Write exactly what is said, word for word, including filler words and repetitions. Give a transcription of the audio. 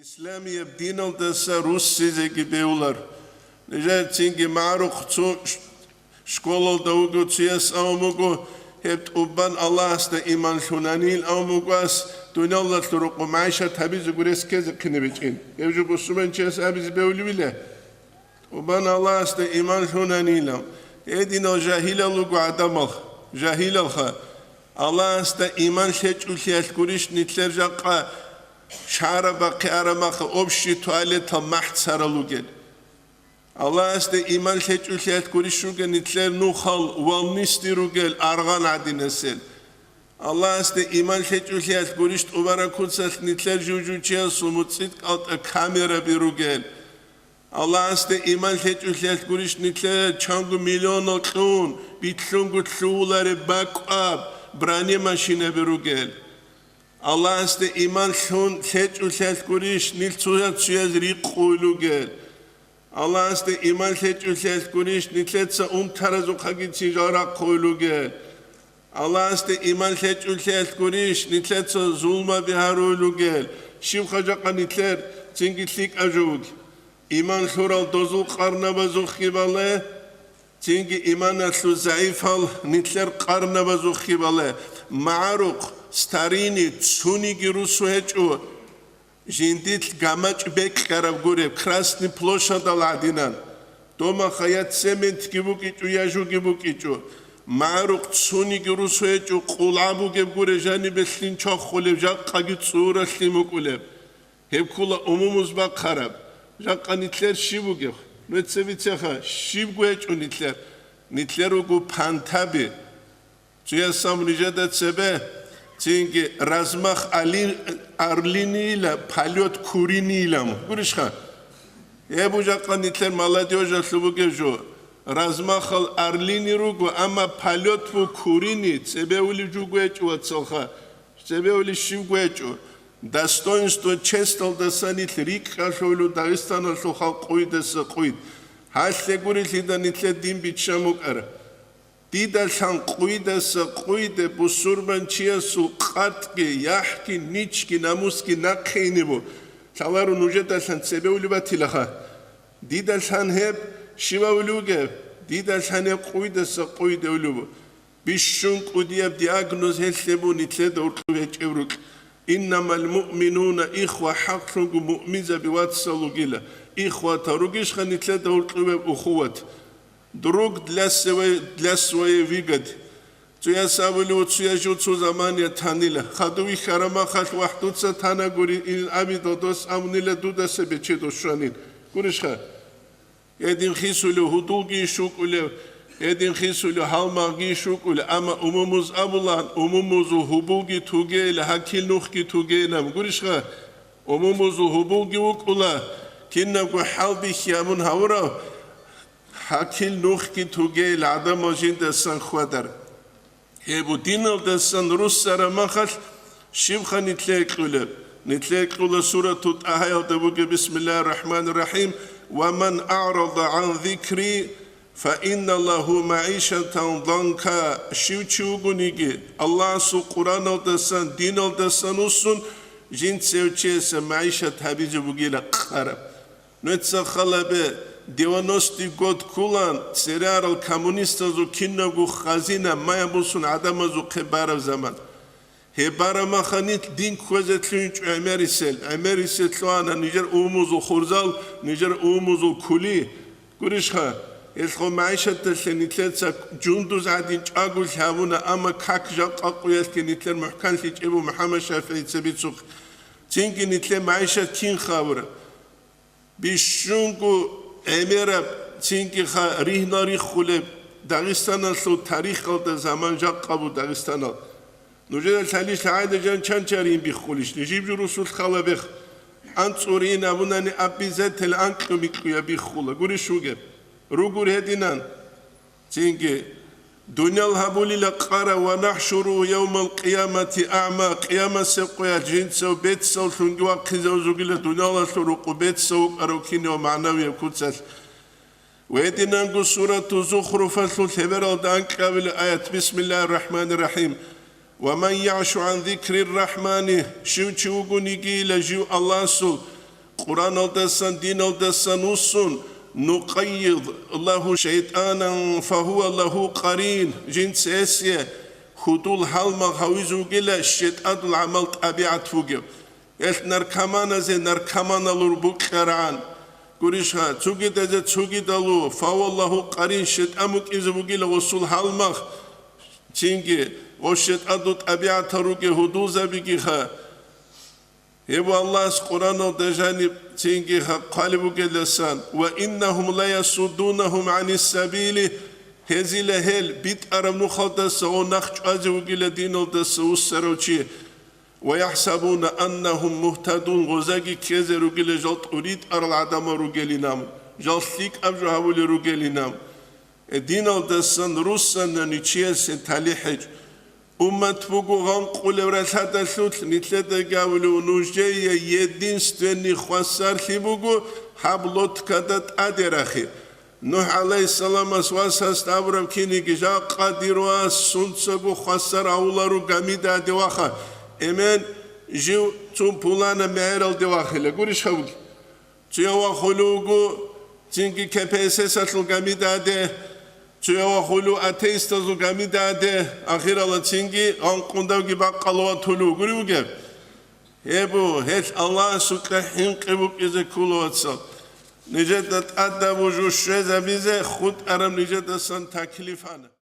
Исламияб диналдаса руссизеги бевлар. Нижер цинги магӀарухъ цо ш-, школалда вуго, цуяс авун буго, гьеб тӀубан Аллагьасда иман лъунанил авун буго ас, дуниялалъул рукъу магӀишат гьабизе гурес ккезе хъинабичӀин. Гьеб жо бусурманчияс абизе бевливила? Тубан Аллагьасда иман лъунанилан. Гьединал жагьилал руго гӀадамал, жагьилалха. Аллагьасда иман лъечӀулъиялъ гурищ нилъер жакъа шагьараб бахъи араб махъа общий туалетал махӀ царал ругел. Аллагьасда иман лъечӀулъиялъ гурищ ругел нилъер нухал валнисти ругел аргъан гӀадинасел. Аллагьасда иман лъечӀулъиялъ гурищ тӀубараб куцалъ нилъер жужучиясул муцӀцӀид кӀалтӀа камераби ругел. Аллагьасде иман лъечӀулъиялъ гурищ нилъер чанго миллионал кьун, битлъунго лъугьулареб бакӀваб бронемашинаби ругел. Аллагьасде иман лъун лъечӀулъиялъ гурищ нилъ цояз-цояз рикъуй ругел. Аллагьасде иман лъечӀулъиялъ гурищ нилъеца унтаразухъагицин жал рахъуй ругел. Аллагьасде иман лъечӀулъиялъ гурищ нилъеца зулмаби гьаруй ругел. Щибха жакъа нилъер цинги лъикӀа жуг? Иман лъурал дозул къарнабазухъги бале, цинги иманалъул загӀипал нилъер къарнабазухъги бале, магӀарухъ, старини, цуниги русу гьечӀо, жиндилъ гамачӀ бекьараб гуреб Красный площадал гӀадинан, домаха я цементги букӀичӀо, я жуги букӀичӀо, магӀарухъ цуниги русу гьечӀо, къулгӀа бугеб гуре жанибе лъим чвахулеб, жакъаги цӀуралъи мукӀулеб. Гьеб ккола умумуз бахъараб. Жакъа нилъер щиб бугеб? Нуеца бицеха, щибго гьечӀо нилъер. Нилъер руго пантаби. Цуясам нижеда цебе, цинги размах али-, орлинийила, полёт куринийилан. Гурищха? Гьеб жакъа нилъер молодёжалъул бугеб жо. Размахал орлини руго, амма полёт бу курини, цебе улев жуго гьечӀо, вацалха. Цебе улев щивго гьечӀо. Достоинство, честалдасан нилъ рикӀкӀалъулев Дагъистаналъул халкъ къуйдаса къуйд. Гьалъе гурелъида нилъер дин биччан букӀара. Дида лъан къуйдаса къуйде бусурманчиясул къатӀги, яхӀги, ничги, намусги нахъе ине бу. Лъаларо нужеда лъан цебе улеб батилаха. Дида лъан гьеб щивав улев гьеб? Дида лъан гьеб къуйдаса къуйде улев бу. Бищун кӀудияб диагноз гьелъе бу нилъеда гьоркьоб гьечӀеб рукь. Иннамал муъминуна ихва, хӀакълъунго муъминзаби вацал ругила. Ихвата ругищха нилъеда гьоркьобеб ухуват? Друг для своей, для своей выгоды. Цуяс абулев, цуя жуцу замания танила. Хадув вихьарамахалъ вахӀдуца танагури, ил абидал дос абунила дудаса бечедо щванин. Гурищха? Гьедин хисулев гьудулги иш вукӀулев, гьедин хисулев гьалмагъги иш вукӀулев, амма умумуз абулан, умумузул гьубулги тугейилан, гьакил нухги тугейилан. Гурищха? Умумузул гьубулги вукӀула, кинабго хӀалбихьи абун гьавурав, гьакил нухги тугейилан гӀадамал жиндасан хьвадар. Гьеб диналдасан руссараб махалъ щибха нилъее кьулеб? Нилъее кьула Сурату ТӀагьаялда бугеб, бисмиллагьир рахӀманир рахӀим: «Ва ман аърада гӀан зикри, фа инна лагьу магӀишатан данка». Щив чи вугониги, Аллагьасул Къуръаналдасан, диналдасан уссун, жинцев чиясе магӀишат гьабизе бугила къараб. Нуца халабе, девяностый год ккулан, церарал коммунистазул кинабго хазина мая бусун гӀадамазухъе бараб заман. Гьеб бараб маханилъ дин кквезе лъугьинчӀо гӀемерисел, гӀемерисел лъугьана нижер умумузул хурзал, нижер умумузул кули. Гурищха, гьелъго магӀишаталъе нилъеца жундуз гӀадин чӀаголъи гьабуна, амма как жакъа къуялъги нилъер мухӀканлъичӀебу МухӀаммад ШафигӀица бицухъ. Цинги нилъер магӀишат кинха абураб? Бищунго гӀемераб, цинги ха-, ригьна риххулеб Дагъистаналъул тарихалда заман жакъа бу Дагъистанал. Нужеда лъалищ гӀайда жан чанчарин биххулищ, нижиб жо русулъ халабех. АнцӀурин абунани обязательно анкьу-микьуя биххула. Гурищ вугеб? Ругур гьединан. Цинги, дуниял гьабулила къара: «Ва нахшуру явмал къиямати агӀма», къиямасеб къоялъ жинцав бецав лъунги вахъизавзугила дуниялалъул рукъу бецав вукӀарав кинав магӀнавияб куцалъ. Гьединанго Сурату Зухруфалъул лъебералда анкьабила аят: «Бисмиллагьир рахӀманир рахӀим. Ва ман яъшу гӀан зикрир рахӀмани», щив чи вугонигийила жив Аллагьасул Къураналдасан, диналдасан вуссун, нукъайид лагьу шайтӀанан фагьува лагьу къарин, жинца гьесие хьудул гьалмагъ гьавизе вугила щайтӀадул гӀамал-тӀабигӀат бугев. Гьелъ наркоманазе наркоманалур букьарагӀан. Гурищха, цогидазе цогидалу, фаваллагьу къарин, щайтӀан букӀизе бугила гъосул гьалмагъ, цинги гъос щайтӀадул тӀабигӀатал ругел гьудулзабигиха. Гьеб Аллагьас Къураналда жаниб цинги хъвалеб бугелдасан, «Ва иннагьум ла ясуддунагьум гӀанис сабили», гьезила гьел битӀараб нухалдаса гъов нахъ чӀвазе вугила диналдаса вуссарав чи. «Ва яхӀсабуна аннагьум мугьтадун», гъозаги ккезе ругила жал тӀуритӀарал гӀадамал ругелинан, жал лъикӀаб жо гьабулел ругелинан. Э, диналдасан руссанани чиясе талихӀ гьечӀо. Уммат буго гъанкъулев ралъадалъулъ, нилъедаги абулев, нужее единственный хвасарлъи буго гьаб лодкада тӀаде рахи. НухӀ гӀалайгьиссаламас васасда абураб киниги, жакъа дир вас сунцаго хвасар авуларо гамидаде ваха, эмен жив цун пуланаб мегӀералде вахила. Гурищ гьабги? Цуяв вахулев вуго цинги К П С С-алъул гамидаде, цуяв вахулев атеистазул гамидаде, ахирала цинги гъанкъундавги бакъала ватулев вугурев вугеб? Гьеб буго, гьелъ Аллагьасукьа хӀинкъи букӀизе ккола, вацал. Нижеда тӀадаб жо щвезабизе хутӀараб нижедасан таклиф ана.